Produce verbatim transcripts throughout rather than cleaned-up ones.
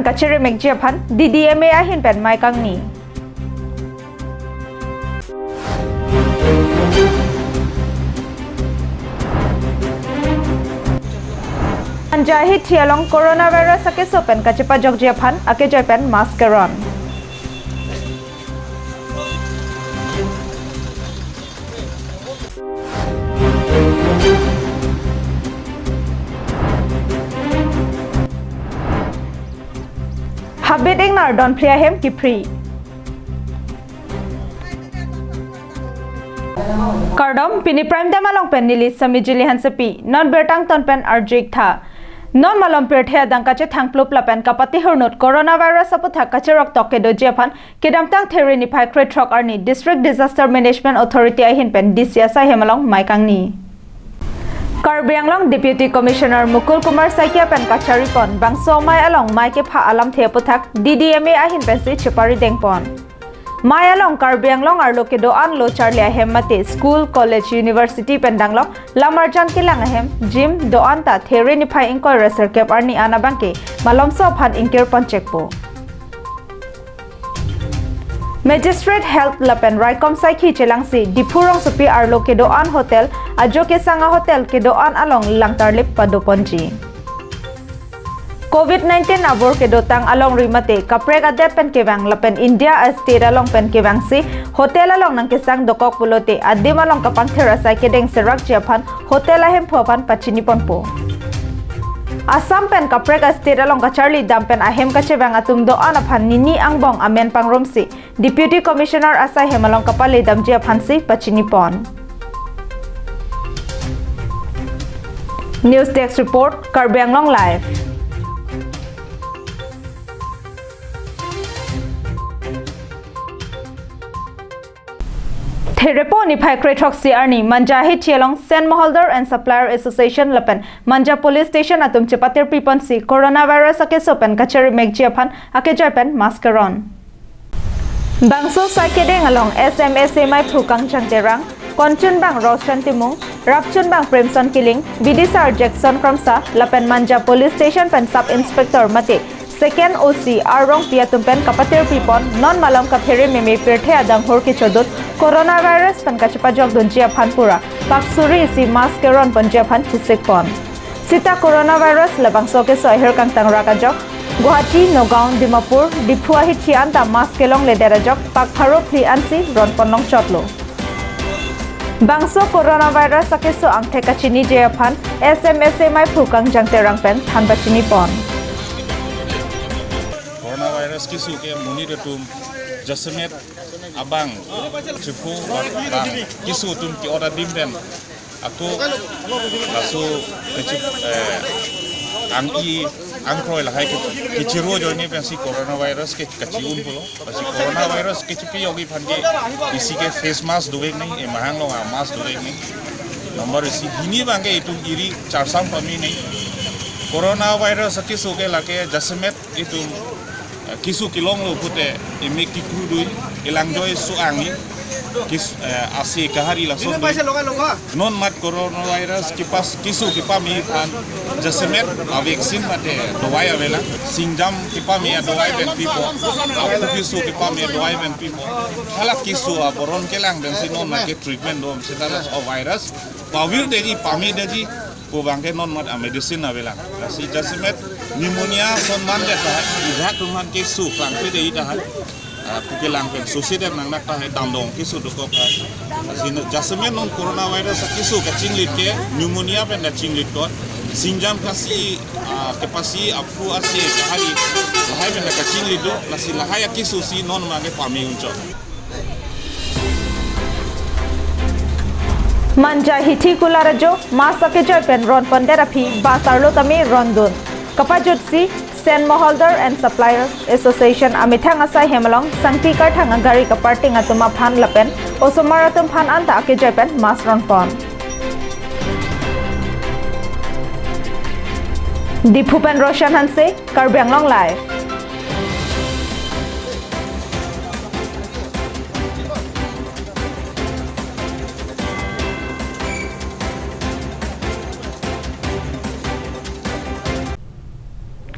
kachiremekji aphan D D M A ahin pen mei kangni. Manja ahithi along coronavirus akeso pen kachepajokji aphan akejoi pen mask keron. Habit ingnar don phli ahem kiphri. Kardom, pini Prime Time along pen neli Samijili Hansepi, non birta angton pen arju-ik tha. Non malom pirthe adang kachethang plup lapen kapatehor inut coronavirus aputhak kacheroktok kedoji aphan kedamtang There niphai krethrok arni District Disaster Management Authority ahin pen D C asai hem along mei kangni. Karbi Anglong Deputy Commissioner Mukul Kumar Saikia pen kacharipon bangso amei along mei kepha alamthe aputhak D D M A ahin pensi cheparidengpon. Mei along Karbi Anglong arlo kedo-an lo charli ahem mate school, college, university pen danglok, lamarjan kelang ahem, gym, do-an ta There niphai ingkoi ra sirkep arni an abangke malomso aphan ingkirpon chekpo. Magistrate Health lapen raikom saikhi chelangsi Diphu rongsopi arlo kedo-an hotel, ajo kesang ahotel kedo-an along langtarlip padoponji. Covid nineteen abor kedotang alongri mate kaprek adet pen kevang lapen India a-state along pen kevangsi hotel along nangkesang dokok pulote adim along kapangther asai kedeng serakji aphan hotel ahemphu aphan pachiniponpo. Assam pen kaprek a-state along kacharli dam pen ahem kachevang atum do-an aphan nini angbong amen pangrumsi Deputy Commissioner asai hem along kapale damji aphansi pachinipon. News Desk Report, Karbi Anglong Live. Therepo niphai krethroksi arni Manja ahithi along Sen Moholdar and Supplier Association lapen Manja Police Station atum chepatirpiponsi coronavirus akeso pen kachiremekji aphan akejoi pen mask keron. Bangso sai kedeng along S M S A meiphu Kangjang Terang, konchunbang Roshan Timung, rapchunbang Premson Killing, bidisar Jackson Kramsa, lapen Manja Police Station pen Sub Inspector mate Second O C R Rongpi atum pen kapatirpipon non malom kaphere meme pirthe adang hor kechodun coronavirus pen kachepajokdunji aphan pura pak suri isi mask keronponji aphan chesikpon. Sita coronavirus labangso akeso ahir kangtang rak ajok Guwahati, Nagaon, Dimapur, Diphu ahithi anta mask kelongledet ajok pak pharo phli ansi ronpon longchotlo. Bangso coronavirus akeso angthek kachiniji aphan S M S A meiphu Kangjang Terang pen than pachinipon. Coronavirus keso ke monit atum jasemet abang chepho bang keso atum ke-ot adim pen ako laso kechip, eh, ang-i angkroi lahai ke kechiro ajoine pensi coronavirus ke kachi-un pulo. Lasi coronavirus kechipi-okji aphan ke isi ke face mask dovek nangji, emahang along a-mask dovek nangji. Number isi, hini abangke itum iri charsam pame nangji. Coronavirus akeso ke lake jasemet itum, eh, keso kelonglo pute emek kekru do, elangjoi so-ang nangji. Kes-, eh, ase kahari lason do. Non mat coronavirus kepas keso kepame aphan jasemet a-vaccine mate dawai avelang. Singjam kepame a-dawai pen pipo. Aphu keso kepame a-dawai pen pipo. Hala keso aboron kelang pensi non mat ke treatment do, seta laso virus pavirdetji, pamedetji pu abangke non mat a-medicine avelang. Lasi jasemet pneumonia ason mandet tahai, ijak atum aphan keso klangkledetji tahai. Ah, pu kelang pen sose det nangnak tahai, damdong keso dokok tahai. Lasi jasemet non coronavirus akeso kachinglit ke pneumonia pen ta chinglitkot. Singjam kasi, ah, kepasi, aphu ase kahari, lahai pen ta kachinglit do, lasi lahai akeso si non abangke pame unchot. Manja ahithi kular ajo mask akejoi pen ronpondet aphi bus arlo tame rondun. Kapajutsi Sen Moholdar and Supplier Association amethang asai hem along sangti karthang agari kaparting atum aphan lapen osomar atum aphan anta akejoi pen mask ronpon. Diphu pen Roshan Hanse, Karbi Anglong Live.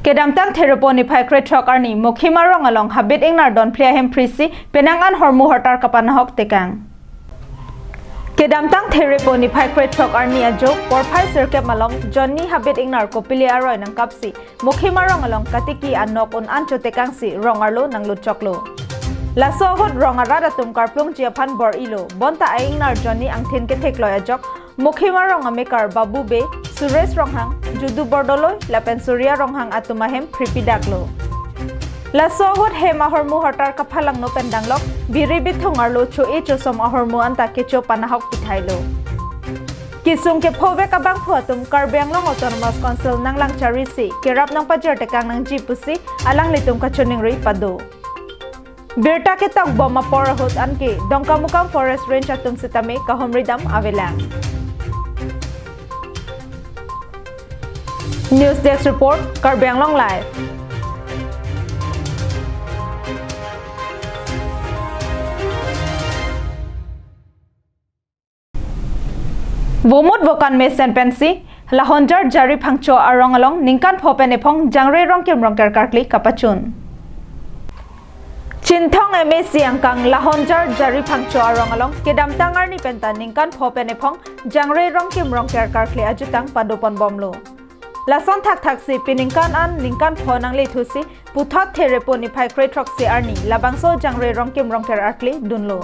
Kedamtang Therepo niphai krethrok arni Mokhima rong along habit ingnar don phli ahem phrisi penang an hormu hortar kapanahok tekang. Kedamtang Therepo niphai krethrok arni ajo porphai sirkep malom jonni habit ingnar kopili aroi nangkapsi Mokhima rong along katiki anok un an chotekangsi rong arlo nanglut choklo. Laso ahut rong arat atum karplungji aphan bor-ilo, bonta a-ingnar jonni angthin kethekloi ajok Mokhima rong amekar Babu Bey, Suresh Ronghang, Judu Bordoloi lapen Surya Ronghang atum ahem phripidaklo. Laso ahut hem ahormu hortar kaphalangno pen danglok biri bithung arlo cho-e chosom ahormu anta kecho panahok pithailo. Kesung kephovek abangphu atum Karbi Anglong Autonomous Council nanglang charisi kerap nangpajir tekang nangji pusi alanglitum kachiningri pado. Birta ketok bom apor ahut anke Dongkamukam Forest Range atum sitame kahumridam avelang. News Desk Report, Karbi Anglong Live. Vomut vokan mesen pensi Lahonjar Jari Phangcho arong along ningkan pho pen ephong Jangre Rongkim Rongker karkli kapachun. Chinthong M A C angkang Lahonjar Jari Phangcho arong along kedamtang arni penta ningkan pho pen ephong Jangre Rongkim Rongker karkli ajutang padopon bomlo. Lason thakthaksi peningkan an ningkan pho nanglethusi puthot Therepo niphai krethroksi arni labangso Jangre Rongkim Rongker arkli dunlo.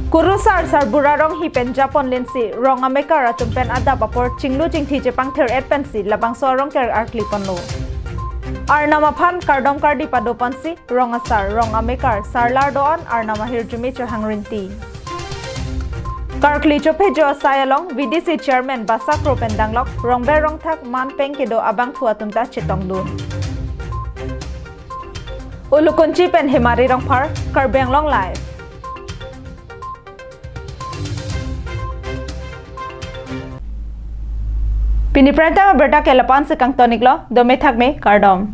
Kurusar Sarbura Ronghi pen japon lensi rong amekar atum pen adap apor chinglu chingthi chepangthir et pensi labangso arongker arkli ponlo. Arnam aphan kardom kardi padoponsi rong asar, rong amekar, sarlar do-an arnam ahirjume chehang rinti. Karkli chophejo asai along V D C Chairman Basa Kro pen danglok rongber rongthak man peng kedo abangphu atum ta chetongdun. Ulukunchi pen Hemari Rongphar, Karbi Anglong Live. Pini prime time abirta ke lapu-ansi kangtoniklo, dome thakme, kardom.